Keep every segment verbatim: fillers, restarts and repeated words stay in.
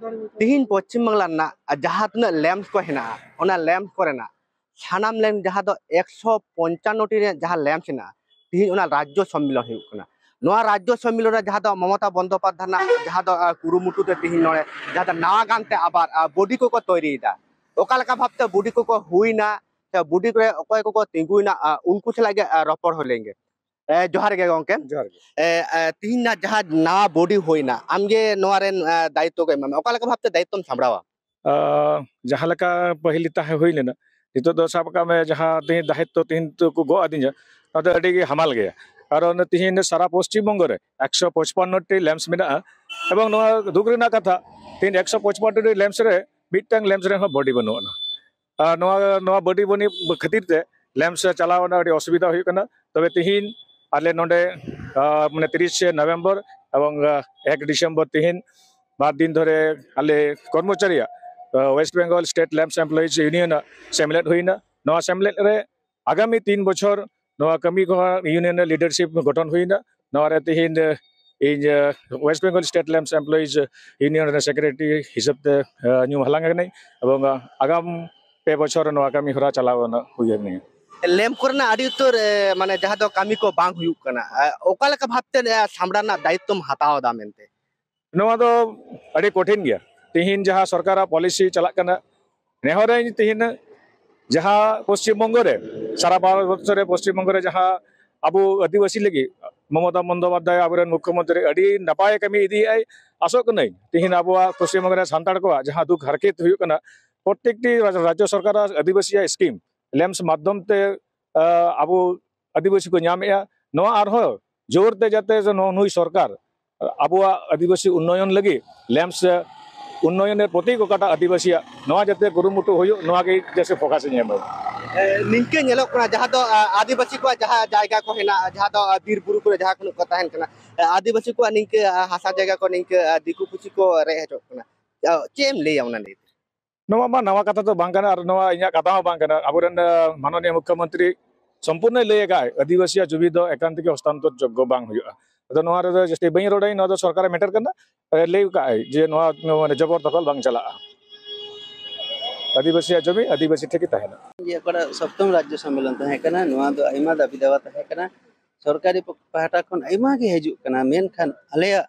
ᱛᱤᱦᱤᱧ ᱯᱚᱪᱷᱤᱢ ᱵᱟᱝᱞᱟ ᱨᱮᱱᱟᱜ ᱡᱟᱦᱟᱸ ᱛᱤᱱᱟᱹᱜ ᱞᱮᱢᱯᱥ ᱠᱚ ᱦᱮᱱᱟᱜᱼᱟ, ᱚᱱᱟ ᱞᱮᱢᱯᱥ ᱠᱚᱨᱮᱱᱟᱜ ᱥᱟᱱᱟᱢ ᱞᱮᱢᱯ, ᱡᱟᱦᱟᱸ ᱫᱚ ᱮᱠᱥᱚ ᱯᱚᱧᱪᱟᱱᱱᱚ ᱴᱤ ᱨᱮᱱᱟᱜ ᱡᱟᱦᱟᱸ ᱞᱮᱢᱯᱥ ᱦᱮᱱᱟᱜᱼᱟ, ᱛᱤᱦᱤᱧ ᱚᱱᱟ ᱨᱟᱡᱽᱡᱚ ᱥᱚᱢᱢᱮᱞᱚᱱ ᱦᱩᱭᱩᱜ ᱠᱟᱱᱟ᱾ ᱱᱚᱣᱟ ᱨᱟᱡᱽᱡᱚ ᱥᱚᱢᱢᱮᱞᱚᱱ ᱨᱮ ᱡᱟᱦᱟᱸ ᱫᱚ ᱢᱚᱢᱚᱛᱟ ᱵᱚᱱᱫᱚᱯᱟᱫᱷᱭᱟᱭ ᱨᱮᱱᱟᱜ ᱡᱟᱦᱟᱸ ᱫᱚ, ᱟᱸ, ᱠᱩᱨᱩᱢᱩᱴᱩ ᱛᱮ ᱛᱤᱦᱤᱧ ᱱᱚᱰᱮ ᱡᱟᱦᱟᱸ ᱫᱚ ᱱᱟᱣᱟ ᱜᱟᱱ ᱛᱮ ᱟᱵᱟᱨ, ᱟᱸ, ᱵᱚᱰᱤ ᱠᱚᱠᱚ ᱛᱚᱭᱨᱤᱭᱮᱫᱟ᱾ ᱚᱠᱟ ᱞᱮᱠᱟ ᱵᱷᱟᱵᱛᱮ ᱵᱚᱰᱤ ᱠᱚᱠᱚ ᱦᱩᱭᱱᱟ, ᱥᱮ ᱵᱚᱰᱤ ᱠᱚᱨᱮ ᱚᱠᱚᱭ ᱠᱚᱠᱚ ᱛᱤᱸᱜᱩᱭᱮᱱᱟ, ᱟᱸ, ᱩᱱᱠᱩ ᱥᱟᱞᱟᱜ ᱜᱮ, ᱟᱸ, ᱨᱚᱯᱚᱲ ᱦᱩᱭ ᱞᱮᱱ ᱜᱮ᱾ ᱮ, ᱡᱚᱦᱟᱨ ᱜᱮ ᱜᱚᱝᱠᱮ᱾ ᱡᱚᱦᱟᱨ ᱜᱮ᱾ ᱮ, ᱮ, ᱛᱤᱦᱤᱧ ᱱᱟᱜ ᱡᱟᱦᱟᱸ ᱱᱟᱣᱟ ᱵᱚᱰᱤ ᱦᱩᱭᱱᱟ, ᱟᱢᱜᱮ ᱱᱚᱣᱟ ᱨᱮᱱ, ᱮ, ᱫᱟᱭᱤᱛᱛᱚ ᱠᱚ ᱮᱢᱟᱢᱟ, ᱚᱠᱟ ᱞᱮᱠᱟ ᱵᱷᱟᱵᱛᱮ ᱫᱟᱭᱤᱛᱛᱚᱢ ᱥᱟᱢᱵᱲᱟᱣᱟ? ᱟᱸ, ᱡᱟᱦᱟᱸ ᱞᱮᱠᱟ ᱯᱟᱹᱦᱤᱞ ᱛᱟᱦᱮᱸ ᱦᱩᱭ ᱞᱮᱱᱟ, ᱱᱤᱛᱚᱜ ᱫᱚ ᱥᱟᱵ ᱠᱟᱜ ᱢᱮ, ᱡᱟᱦᱟᱸ ᱛᱤᱦᱤᱧ ᱫᱟᱭᱤᱛᱛᱚ ᱛᱤᱦᱤᱧ ᱛᱚ ᱠᱚ ᱜᱚᱜ ᱟᱹᱫᱤᱧᱟ, ᱚᱱᱟ ᱫᱚ ᱟᱹᱰᱤ ᱜᱮ ᱦᱟᱢᱟᱞ ᱜᱮᱭᱟ᱾ ᱠᱟᱨᱚᱱ ᱛᱤᱦᱤᱧ ᱥᱟᱨᱟ ᱯᱚᱥᱪᱤᱢ ᱵᱚᱝᱜᱚ ᱨᱮ ᱮᱠᱥᱚ ᱯᱚᱪᱯᱟᱱᱱᱚ ᱴᱤ ᱞᱮᱢᱯᱥ ᱢᱮᱱᱟᱜᱼᱟ, ᱮᱵᱚᱝ ᱱᱚᱣᱟ ᱫᱩᱠ ᱨᱮᱱᱟᱜ ᱠᱟᱛᱷᱟ, ᱛᱤᱦᱤᱧ ᱮᱠᱥᱚ ᱯᱚᱪᱯᱟᱱᱱᱚ ᱴᱤ ᱞᱮᱢᱯᱥ ᱨᱮ ᱢᱤᱫᱴᱟᱝ ᱞᱮᱢᱯᱥ ᱨᱮᱦᱚᱸ ᱵᱚᱰᱤ ᱵᱟᱹᱱᱩᱜ ᱟᱱᱟ᱾ ᱟᱨ ᱱᱚᱣᱟ, ᱱᱚᱣᱟ ᱵᱟᱹᱰᱤ ᱵᱟᱹᱱᱤᱡ ᱠᱷᱟᱹᱛᱤᱨ ᱛᱮ ᱞᱮᱢᱯᱥ ᱪᱟᱞᱟᱣ ᱨᱮᱱᱟᱜ ᱟᱹᱰᱤ ᱚᱥᱩᱵᱤᱫᱷᱟ ᱦᱩᱭᱩᱜ ᱠᱟᱱᱟ᱾ ᱛᱚᱵᱮ ᱛᱤᱦᱤᱧ ᱟᱞᱮ ᱱᱚᱰᱮ, ᱟᱸ, ᱢᱟᱱᱮ ᱛᱤᱨᱤᱥᱮ ᱱᱚᱵᱷᱮᱢᱵᱚᱨ ᱮᱵᱚᱝ, ᱟᱸ, ᱮᱠ ᱰᱤᱥᱮᱢᱵᱚᱨ ᱛᱤᱦᱤᱧ ᱵᱟᱨ ᱫᱤᱱ ᱫᱷᱚᱨᱮ ᱟᱞᱮ ᱠᱚᱨᱢᱚᱪᱟᱨᱤᱭᱟᱜ, ᱟᱸ, West Bengal State Lamps Employees Union ᱟᱜ ᱥᱮᱢᱞᱮᱫ ᱦᱩᱭᱱᱟ᱾ ᱱᱚᱣᱟ ᱥᱮᱢᱞᱮᱫ ᱨᱮ ᱟᱜᱟᱢᱤ ᱛᱤᱱ ᱵᱚᱪᱷᱚᱨ ᱱᱚᱣᱟ ᱠᱟᱹᱢᱤ ᱠᱚᱦᱚᱸ ᱤᱭᱩᱱᱤᱭᱚᱱ ᱨᱮ ᱞᱤᱰᱟᱨᱥᱤᱯ ᱜᱚᱴᱷᱚᱱ ᱦᱩᱭᱱᱟ᱾ ᱱᱚᱣᱟ ᱨᱮ ᱛᱤᱦᱤᱧ, ᱟᱸ, ᱤᱧ, ᱟᱸ, West Bengal State Lamps Employees Union ᱨᱮᱱ ᱥᱮᱠᱨᱮᱴᱟᱨᱤ ᱦᱤᱥᱟᱹᱵ ᱛᱮ, ᱟᱸ, ᱧᱩᱢ ᱦᱟᱞᱟᱝ ᱟᱠᱟᱱᱟᱹᱧ ᱮᱵᱚᱝ, ᱟᱸ, ᱟᱜᱟᱢ ᱯᱮ ᱵᱚᱪᱷᱚᱨ ᱱᱚᱣᱟ ᱠᱟᱹᱢᱤ ᱦᱚᱨᱟ ᱪᱟᱞᱟᱣ ᱨᱮᱱᱟᱜ ᱦᱩᱭ ᱟᱠᱟᱱᱟ᱾ ᱞᱮᱢᱯ ᱠᱚᱨᱮᱱᱟᱜ ᱟᱹᱰᱤ ᱩᱛᱟᱹᱨ, ᱮ, ᱢᱟᱱᱮ ᱡᱟᱦᱟᱸ ᱫᱚ ᱠᱟᱹᱢᱤ ᱠᱚ ᱵᱟᱝ ᱦᱩᱭᱩᱜ ᱠᱟᱱᱟ, ᱮ, ᱚᱠᱟ ᱞᱮᱠᱟ ᱵᱷᱟᱵᱛᱮ, ᱮ, ᱥᱟᱢᱵᱲᱟᱣ ᱨᱮᱱᱟᱜ ᱫᱟᱭᱤᱛᱛᱚᱢ ᱦᱟᱛᱟᱣ ᱮᱫᱟ ᱢᱮᱱᱛᱮ? ᱱᱚᱣᱟ ᱫᱚ ᱟᱹᱰᱤ ᱠᱚᱴᱷᱤᱱ ᱜᱮᱭᱟ᱾ ᱛᱤᱦᱤᱧ ᱡᱟᱦᱟᱸ ᱥᱚᱨᱠᱟᱨᱟᱜ ᱯᱚᱞᱤᱥᱤ ᱪᱟᱞᱟᱜ ᱠᱟᱱᱟ, ᱱᱮᱦᱚᱨᱟᱹᱧ ᱛᱤᱦᱤᱧ ᱡᱟᱦᱟᱸ ᱯᱚᱥᱪᱤᱢ ᱵᱚᱝᱜᱚ ᱨᱮ, ᱥᱟᱨᱟ ᱵᱷᱟᱨᱚᱛ ᱵᱚᱨᱥᱚ ᱨᱮ ᱯᱚᱥᱪᱤᱢ ᱵᱚᱝᱜᱚ ᱨᱮ ᱡᱟᱦᱟᱸ ᱟᱵᱚ ᱟᱹᱫᱤᱵᱟᱹᱥᱤ ᱞᱟᱹᱜᱤᱫ ᱢᱚᱢᱚᱛᱟ ᱵᱚᱱᱫᱚᱯᱟᱫᱽᱫᱷᱟᱭ ᱟᱵᱚᱨᱮᱱ ᱢᱩᱠᱷᱭᱚᱢᱚᱱᱛᱨᱤ ᱟᱹᱰᱤ ᱱᱟᱯᱟᱭ ᱠᱟᱹᱢᱤ ᱤᱫᱤᱭᱮᱫ ᱟᱭ᱾ ᱟᱥᱚᱜ ᱠᱟᱹᱱᱟᱹᱧ ᱛᱤᱦᱤᱧ ᱟᱵᱚᱣᱟᱜ ᱯᱚᱥᱪᱤᱢ ᱵᱚᱝᱜᱚ ᱨᱮ ᱥᱟᱱᱛᱟᱲ ᱠᱚᱣᱟᱜ ᱡᱟᱦᱟᱸ ᱫᱩᱠ ᱦᱟᱨᱠᱮᱛ ᱦᱩᱭᱩᱜ ᱠᱟᱱᱟ, ᱯᱨᱚᱛᱮᱠᱴᱤ ᱨᱟᱡᱽ-, ᱨᱟᱡᱽᱡᱚ ᱥᱚᱨᱠᱟᱨᱟᱜ ᱟᱹᱫᱤᱵᱟᱹᱥᱤᱭᱟᱜ ᱥᱠᱤᱢ ᱞᱮᱢᱯᱥ ᱢᱟᱫᱽᱫᱷᱚᱢ ᱛᱮ, ᱟᱸ, ᱟᱵᱚ ᱟᱹᱫᱤᱵᱟᱹᱥᱤ ᱠᱚ ᱧᱟᱢᱮᱫᱼᱟ᱾ ᱱᱚᱣᱟ ᱟᱨᱦᱚᱸ ᱡᱳᱨ ᱛᱮ ᱡᱟᱛᱮ ᱱᱚ-, ᱱᱩᱭ ᱥᱚᱨᱠᱟᱨ ᱟᱵᱚᱣᱟᱜ ᱟᱹᱫᱤᱵᱟᱹᱥᱤ ᱩᱱᱱᱚᱭᱚᱱ ᱞᱟᱹᱜᱤᱫ ᱞᱮᱢᱯᱥ ᱩᱱᱱᱚᱭᱚᱱ ᱨᱮ ᱯᱨᱚᱛᱮᱠ ᱚᱠᱟᱴᱟᱜ ᱟᱹᱫᱤᱵᱟᱹᱥᱤᱭᱟᱜ ᱱᱚᱣᱟ ᱡᱟᱛᱮ ᱠᱩᱨᱩᱢᱩᱴᱩ ᱦᱩᱭᱩᱜ, ᱱᱚᱣᱟ ᱜᱮ ᱡᱟᱹᱥᱛᱤ ᱯᱷᱳᱠᱟᱥ ᱤᱧ ᱮᱢᱟ᱾ ᱮ, ᱱᱤᱝᱠᱟᱹ ᱧᱮᱞᱚᱜ ᱠᱟᱱᱟ, ᱡᱟᱦᱟᱸ ᱫᱚ, ᱟ, ᱟᱹᱫᱤᱵᱟᱹᱥᱤ ᱠᱚᱣᱟᱜ ᱡᱟᱦᱟᱸ ᱡᱟᱭᱜᱟ ᱠᱚ ᱦᱮᱱᱟᱜᱼᱟ, ᱡᱟᱦᱟᱸ ᱫᱚ, ᱟ, ᱵᱤᱨ ᱵᱩᱨᱩ ᱠᱚᱨᱮ ᱡᱟᱦᱟᱸ ᱠᱚ ᱛᱟᱦᱮᱱ ᱠᱟᱱᱟ, ᱟ, ᱟᱹᱫᱤᱵᱟᱹᱥᱤ ᱠᱚᱣᱟᱜ ᱱᱤᱝᱠᱟᱹ, ᱟ, ᱦᱟᱥᱟ ᱡᱟᱭᱜᱟ ᱠᱚ ᱱᱤᱝᱠᱟᱹ, ᱟ, ᱫᱤᱠᱩ ᱯᱩᱥᱤ ᱠᱚ ᱨᱮᱡ ᱦᱚᱪᱚᱜ ᱠᱟᱱᱟ᱾ ᱟ, ᱪᱮᱫ ᱮᱢ ᱞᱟᱹᱭᱟ ᱚᱱᱟ ᱱᱤᱭᱮ? ᱱᱚᱣᱟ ᱢᱟ ᱱᱟᱣᱟ ᱠᱟᱛᱷᱟ ᱫᱚ ᱵᱟᱝ ᱠᱟᱱᱟ ᱟᱨ ᱱᱚᱣᱟ ᱤᱧᱟᱹᱜ ᱠᱟᱛᱷᱟ ᱦᱚᱸ ᱵᱟᱝ ᱠᱟᱱᱟ᱾ ᱟᱵᱚᱨᱮᱱ, ᱟ, ᱢᱟᱱᱚᱱᱤᱭᱚ ᱢᱩᱠᱷᱭᱚᱢᱚᱱᱛᱨᱤ ᱥᱚᱢᱯᱩᱨᱱᱚᱭ ᱞᱟᱹᱭ ᱟᱠᱟᱫ, ᱟᱹᱫᱤᱵᱟᱹᱥᱤᱭᱟᱜ ᱡᱩᱢᱤ ᱫᱚ ᱮᱠᱟᱱ ᱛᱮᱜᱮ ᱦᱚᱥᱛᱟᱱᱛᱚᱨ ᱡᱳᱜᱽᱜᱚ ᱵᱟᱝ ᱦᱩᱭᱩᱜᱼᱟ᱾ ᱟᱫᱚ ᱱᱚᱣᱟ ᱨᱮᱫᱚ ᱡᱟᱹᱥᱛᱤ ᱵᱟᱹᱧ ᱨᱚᱲᱟᱹᱧ, ᱱᱚᱣᱟ ᱫᱚ ᱥᱚᱨᱠᱟᱨᱮ ᱢᱮᱴᱟᱨ ᱠᱟᱱᱟ᱾ ᱞᱟᱹᱭ ᱠᱟᱜᱼᱟᱭ ᱡᱮ ᱱᱚᱣᱟ ᱢᱟᱱᱮ ᱡᱚᱵᱚᱨ ᱫᱚᱠᱷᱚᱞ ᱵᱟᱝ ᱪᱟᱞᱟᱜᱼᱟ, ᱟᱹᱫᱤᱵᱟᱹᱥᱤᱭᱟᱜ ᱡᱚᱢᱤ ᱟᱹᱫᱤᱵᱟᱹᱥᱤ ᱴᱷᱮᱱ ᱜᱮ ᱛᱟᱦᱮᱱᱟ᱾ ᱡᱮ ᱚᱠᱟᱴᱟᱜ ᱥᱚᱯᱛᱚᱢ ᱨᱟᱡᱽᱡᱚ ᱥᱚᱢᱢᱮᱞᱚᱱ ᱛᱟᱦᱮᱸ ᱠᱟᱱᱟ, ᱱᱚᱣᱟ ᱫᱚ ᱟᱭᱢᱟ ᱫᱟᱹᱵᱤ ᱫᱟᱣᱟ ᱛᱟᱦᱮᱸ ᱠᱟᱱᱟ, ᱥᱚᱨᱠᱟᱨᱤ ᱯᱟᱦᱴᱟ ᱠᱷᱚᱱ ᱟᱭᱢᱟ ᱜᱮ ᱦᱤᱡᱩᱜ ᱠᱟᱱᱟ, ᱢᱮᱱᱠᱷᱟᱱ ᱟᱞᱮᱭᱟᱜ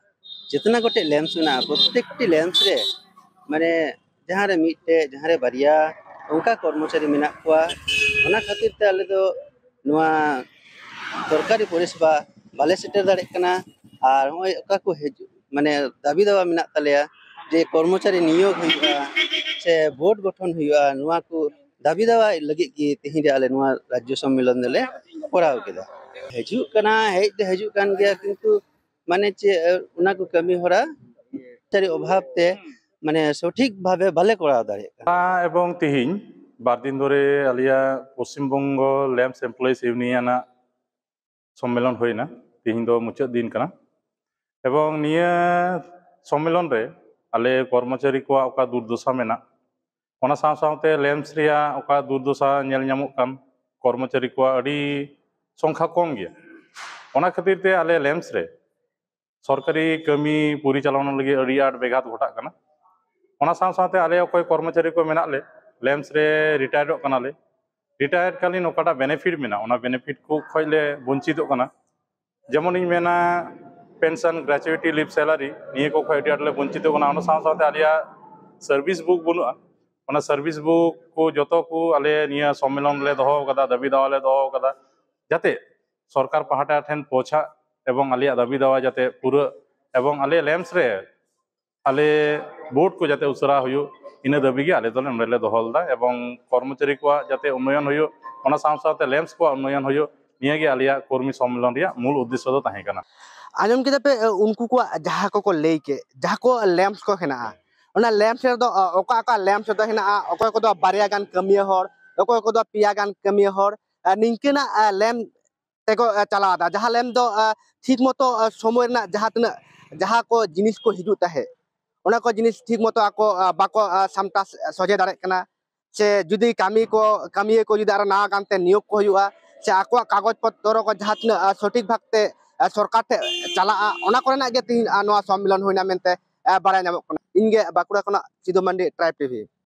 ᱡᱮᱛᱱᱟ ᱜᱚᱴᱮᱡ ᱞᱮᱢᱯᱥ ᱢᱮᱱᱟᱜᱼᱟ, ᱯᱨᱚᱛᱛᱮᱠᱴᱤ ᱞᱮᱢᱯᱥ ᱨᱮ ᱢᱟᱱᱮ ᱡᱟᱦᱟᱸ ᱨᱮ ᱢᱤᱫᱴᱮᱡ, ᱡᱟᱦᱟᱸ ᱨᱮ ᱵᱟᱨᱭᱟ, ᱚᱱᱠᱟ ᱠᱚᱨᱢᱚᱪᱟᱨᱤ ᱢᱮᱱᱟᱜ ᱠᱚᱣᱟ᱾ ᱚᱱᱟ ᱠᱷᱟᱹᱛᱤᱨ ᱛᱮ ᱟᱞᱮ ᱫᱚ ᱱᱚᱣᱟ ᱥᱚᱨᱠᱟᱨᱤ ᱯᱚᱨᱤᱥᱮᱵᱟ ᱵᱟᱞᱮ ᱥᱮᱴᱮᱨ ᱫᱟᱲᱮᱭᱟᱜ ᱠᱟᱱᱟ᱾ ᱟᱨ ᱱᱚᱜᱼᱚᱭ ᱚᱠᱟ ᱠᱚ ᱦᱤᱡᱩᱜ ᱢᱟᱱᱮ ᱫᱟᱹᱵᱤ ᱫᱟᱣᱟ ᱢᱮᱱᱟᱜ ᱛᱟᱞᱮᱭᱟ ᱡᱮ ᱠᱚᱨᱢᱚᱪᱟᱨᱤ ᱱᱤᱭᱳᱜᱽ ᱦᱩᱭᱩᱜᱼᱟ ᱥᱮ ᱵᱳᱨᱰ ᱜᱚᱴᱷᱚᱱ ᱦᱩᱭᱩᱜᱼᱟ, ᱱᱚᱣᱟ ᱠᱚ ᱫᱟᱹᱵᱤ ᱫᱟᱣᱟ ᱞᱟᱹᱜᱤᱫ ᱜᱮ ᱛᱮᱦᱮᱧ ᱨᱮ ᱟᱞᱮ ᱱᱚᱣᱟ ᱨᱟᱡᱽᱡᱚ ᱥᱚᱢᱢᱮᱞᱚᱱ ᱫᱚᱞᱮ ᱠᱚᱨᱟᱣ ᱠᱮᱫᱟ᱾ ᱦᱤᱡᱩᱜ ᱠᱟᱱᱟ, ᱦᱮᱡ ᱫᱚ ᱦᱤᱡᱩᱜ ᱠᱟᱱ ᱜᱮᱭᱟ, ᱠᱤᱱᱛᱩ ᱢᱟᱱᱮ ᱪᱮᱫ, ᱚᱱᱟ ᱠᱚ ᱠᱟᱹᱢᱤ ᱦᱚᱨᱟ ᱠᱚᱨᱢᱚᱪᱟᱨᱤ ᱚᱵᱷᱟᱵ ᱛᱮ ᱢᱟᱱᱮ ᱥᱚᱴᱷᱤᱠ ᱵᱷᱟᱵᱮ ᱵᱟᱞᱮ ᱠᱚᱨᱟᱣ ᱫᱟᱲᱮᱭᱟᱜ ᱠᱟᱱᱟ᱾ ᱦᱚᱞᱟ ᱮᱵᱚᱝ ᱛᱤᱦᱤᱧ ᱵᱟᱨ ᱫᱤᱱ ᱫᱷᱚᱨᱮ ᱟᱞᱮᱭᱟᱜ Paschim Banga lamps employees union ᱟᱜ ᱥᱚᱢᱢᱮᱞᱚᱱ ᱦᱩᱭᱱᱟ᱾ ᱛᱤᱦᱤᱧ ᱫᱚ ᱢᱩᱪᱟᱹᱫ ᱫᱤᱱ ᱠᱟᱱᱟ ᱮᱵᱚᱝ ᱱᱤᱭᱟᱹ ᱥᱚᱢᱢᱮᱞᱚᱱ ᱨᱮ ᱟᱞᱮ ᱠᱚᱨᱢᱚᱪᱟᱨᱤ ᱠᱚᱣᱟᱜ ᱚᱠᱟ ᱫᱩᱨᱫᱚᱥᱟ ᱢᱮᱱᱟᱜ, ᱚᱱᱟ ᱥᱟᱶ ᱥᱟᱶᱛᱮ ᱞᱮᱢᱯᱥ ᱨᱮᱭᱟᱜ ᱚᱠᱟ ᱫᱩᱨᱫᱚᱥᱟ ᱧᱮᱞ ᱧᱟᱢᱚᱜ ᱠᱟᱱ, ᱠᱚᱨᱢᱚᱪᱟᱨᱤ ᱠᱚᱣᱟᱜ ᱟᱹᱰᱤ ᱥᱚᱝᱠᱷᱟ ᱠᱚᱢ ᱜᱮᱭᱟ᱾ ᱚᱱᱟ ᱠᱷᱟᱹᱛᱤᱨ ᱛᱮ ᱟᱞᱮ ᱞᱮᱢᱯᱥ ᱨᱮ ᱥᱚᱨᱠᱟᱨᱤ ᱠᱟᱹᱢᱤ ᱯᱚᱨᱤᱪᱟᱞᱚᱱᱟ ᱞᱟᱹᱜᱤᱫ ᱟᱹᱰᱤ ᱟᱸᱴ ᱵᱮᱜᱷᱟᱛ ᱜᱷᱚᱴᱟᱜ ᱠᱟᱱᱟ᱾ ᱚᱱᱟ ᱥᱟᱶ ᱥᱟᱶᱛᱮ ᱟᱞᱮ ᱚᱠᱚᱭ ᱠᱚᱨᱢᱚᱪᱟᱨᱤ ᱠᱚ ᱢᱮᱱᱟᱜ ᱞᱮ, ᱞᱮᱢᱯᱥ ᱨᱮ ᱨᱤᱴᱟᱭᱟᱨᱰᱚᱜ ᱠᱟᱱᱟᱞᱮ, ᱨᱤᱴᱟᱭᱟᱨᱰ ᱠᱟᱞᱤᱱ ᱚᱠᱟᱴᱟᱜ ᱵᱮᱱᱤᱯᱷᱤᱴ ᱢᱮᱱᱟᱜᱼᱟ, ᱚᱱᱟ ᱵᱮᱱᱤᱯᱷᱤᱴ ᱠᱚ ᱠᱷᱚᱱ ᱞᱮ ᱵᱚᱧᱪᱤᱛᱚᱜ ᱠᱟᱱᱟ᱾ ᱡᱮᱢᱚᱱᱤᱧ ᱢᱮᱱᱟ, ᱯᱮᱱᱥᱚᱱ, ᱜᱨᱮᱪᱩᱭᱤᱴᱤ, ᱞᱤᱵᱷ ᱥᱮᱞᱟᱨᱤ, ᱱᱤᱭᱟᱹ ᱠᱚ ᱠᱷᱚᱱ ᱟᱹᱰᱤ ᱟᱸᱴ ᱞᱮ ᱵᱚᱧᱪᱤᱛᱚᱜ ᱠᱟᱱᱟ᱾ ᱚᱱᱟ ᱥᱟᱶ ᱥᱟᱶᱛᱮ ᱟᱞᱮᱭᱟᱜ ᱥᱟᱨᱵᱷᱤᱥ ᱵᱩᱠ ᱵᱟᱹᱱᱩᱜᱼᱟ᱾ ᱚᱱᱟ ᱥᱟᱨᱵᱷᱤᱥ ᱵᱩᱠ ᱠᱚ ᱡᱚᱛᱚ ᱠᱚ ᱟᱞᱮ ᱱᱤᱭᱟᱹ ᱥᱚᱢᱢᱮᱞᱚᱱ ᱨᱮᱞᱮ ᱫᱚᱦᱚ ᱟᱠᱟᱫᱟ, ᱫᱟᱹᱵᱤ ᱫᱟᱣᱟ ᱞᱮ ᱫᱚᱦᱚ ᱟᱠᱟᱫᱟ, ᱡᱟᱛᱮ ᱥᱚᱨᱠᱟᱨ ᱯᱟᱦᱴᱟ ᱴᱷᱮᱱ ᱯᱳᱣᱪᱷᱟᱜ ᱮᱵᱚᱝ ᱟᱞᱮᱭᱟᱜ ᱫᱟᱹᱵᱤ ᱫᱟᱣᱟ ᱡᱟᱛᱮ ᱯᱩᱨᱟᱹᱜ ᱮᱵᱚᱝ ᱟᱞᱮ ᱞᱮᱢᱯᱥ ᱨᱮ ᱟᱞᱮ ᱵᱳᱨᱰ ᱠᱚ ᱡᱟᱛᱮ ᱩᱥᱟᱹᱨᱟ ᱦᱩᱭᱩᱜ, ᱤᱱᱟᱹ ᱫᱟᱹᱵᱤ ᱜᱮ ᱟᱞᱮ ᱫᱚᱞᱮ ᱱᱚᱰᱮ ᱞᱮ ᱫᱚᱦᱚ ᱞᱮᱫᱟ᱾ ᱮᱵᱚᱝ ᱠᱚᱨᱢᱚᱪᱟᱨᱤ ᱠᱚᱣᱟᱜ ᱡᱟᱛᱮ ᱩᱱᱱᱚᱭᱚᱱ ᱦᱩᱭᱩᱜ, ᱚᱱᱟ ᱥᱟᱶ ᱥᱟᱶᱛᱮ ᱞᱮᱢᱯᱥ ᱠᱚᱣᱟᱜ ᱩᱱᱱᱚᱭᱚᱱ ᱦᱩᱭᱩᱜ, ᱱᱤᱭᱟᱹ ᱜᱮ ᱟᱞᱮᱭᱟᱜ ᱠᱚᱨᱢᱤ ᱥᱚᱢᱢᱮᱞᱚᱱ ᱨᱮᱭᱟᱜ ᱢᱩᱞ ᱩᱫᱽᱫᱮᱥᱥᱚ ᱫᱚ ᱛᱟᱦᱮᱸ ᱠᱟᱱᱟ᱾ ᱟᱸᱡᱚᱢ ᱠᱮᱫᱟ ᱯᱮ, ᱮ, ᱩᱱᱠᱩ ᱠᱚᱣᱟᱜ ᱡᱟᱦᱟᱸ ᱠᱚᱠᱚ ᱞᱟᱹᱭ ᱠᱮᱫ, ᱡᱟᱦᱟᱸ ᱠᱚ ᱞᱮᱢᱯᱥ ᱠᱚ ᱦᱮᱱᱟᱜᱼᱟ, ᱚᱱᱟ ᱞᱮᱢᱯᱥ ᱨᱮᱫᱚ, ᱚ, ᱚᱠᱟ ᱚᱠᱟ ᱞᱮᱢᱯᱥ ᱨᱮᱫᱚ ᱦᱮᱱᱟᱜᱼᱟ, ᱚᱠᱚᱭ ᱠᱚᱫᱚ ᱵᱟᱨᱭᱟ ᱜᱟᱱ ᱠᱟᱹᱢᱤᱭᱟᱹ ᱦᱚᱲ, ᱚᱠᱚᱭ ᱠᱚᱫᱚ ᱯᱮᱭᱟ ᱜᱟᱱ ᱠᱟᱹᱢᱤᱭᱟᱹ ᱦᱚᱲ, ᱮ, ᱱᱤᱝᱠᱟᱹᱱᱟᱜ, ᱮ, ᱞᱮᱢᱯ ᱛᱮᱠᱚ, ᱮ, ᱪᱟᱞᱟᱣ ᱮᱫᱟ, ᱡᱟᱦᱟᱸ ᱞᱮᱢᱯ ᱫᱚ, ᱮ, ᱴᱷᱤᱠ ᱢᱚᱛᱚ, ᱮ, ᱥᱚᱢᱚᱭ ᱨᱮᱱᱟᱜ ᱡᱟᱦᱟᱸ ᱛᱤᱱᱟᱹᱜ, ᱡᱟᱦᱟᱸ ᱠᱚ ᱡᱤᱱᱤᱥ ᱠᱚ ᱦᱤᱡᱩᱜ ᱛᱟᱦᱮᱸᱫ, ᱚᱱᱟ ᱠᱚ ᱡᱤᱱᱤᱥ ᱴᱷᱤᱠ ᱢᱚᱛᱚ ᱟᱠᱚ, ᱮ, ᱵᱟᱠᱚ, ᱮ, ᱥᱟᱢᱴᱟᱣ ᱥᱚᱡᱷᱮ ᱫᱟᱲᱮᱭᱟᱜ ᱠᱟᱱᱟ᱾ ᱥᱮ ᱡᱩᱫᱤ ᱠᱟᱹᱢᱤ ᱠᱚ, ᱠᱟᱹᱢᱤᱭᱟᱹ ᱠᱚ ᱡᱩᱫᱤ ᱟᱨᱚ ᱱᱟᱣᱟ ᱜᱟᱱᱛᱮ ᱱᱤᱭᱳᱜᱽ ᱠᱚ ᱦᱩᱭᱩᱜᱼᱟ, ᱥᱮ ᱟᱠᱚᱣᱟᱜ ᱠᱟᱜᱚᱡᱽ ᱯᱚᱛᱨᱚ ᱠᱚ ᱡᱟᱦᱟᱸ ᱛᱤᱱᱟᱹᱜ, ᱮ, ᱥᱚᱴᱷᱤᱠ ᱵᱷᱟᱵᱽᱛᱮ ᱮ, ᱥᱚᱨᱠᱟᱨ ᱴᱷᱮᱱ ᱪᱟᱞᱟᱜᱼᱟ, ᱚᱱᱟ ᱠᱚᱨᱮᱱᱟᱜ ᱜᱮ ᱛᱤᱦᱤᱧ, ᱟ, ᱱᱚᱣᱟ ᱥᱚᱢᱢᱮᱞᱚᱱ ᱦᱩᱭᱱᱟ ᱢᱮᱱᱛᱮ, ᱮ, ᱵᱟᱲᱟᱭ ᱧᱟᱢᱚᱜ ᱠᱟᱱᱟ᱾ ᱤᱧ ᱜᱮ ᱵᱟᱸᱠᱩᱲᱟ ᱠᱷᱚᱱᱟᱜ ᱥᱤᱫᱩ ᱢᱟᱱᱰᱤ, ᱴᱨᱟᱭᱤᱵᱽ ᱴᱤᱵᱷᱤ᱾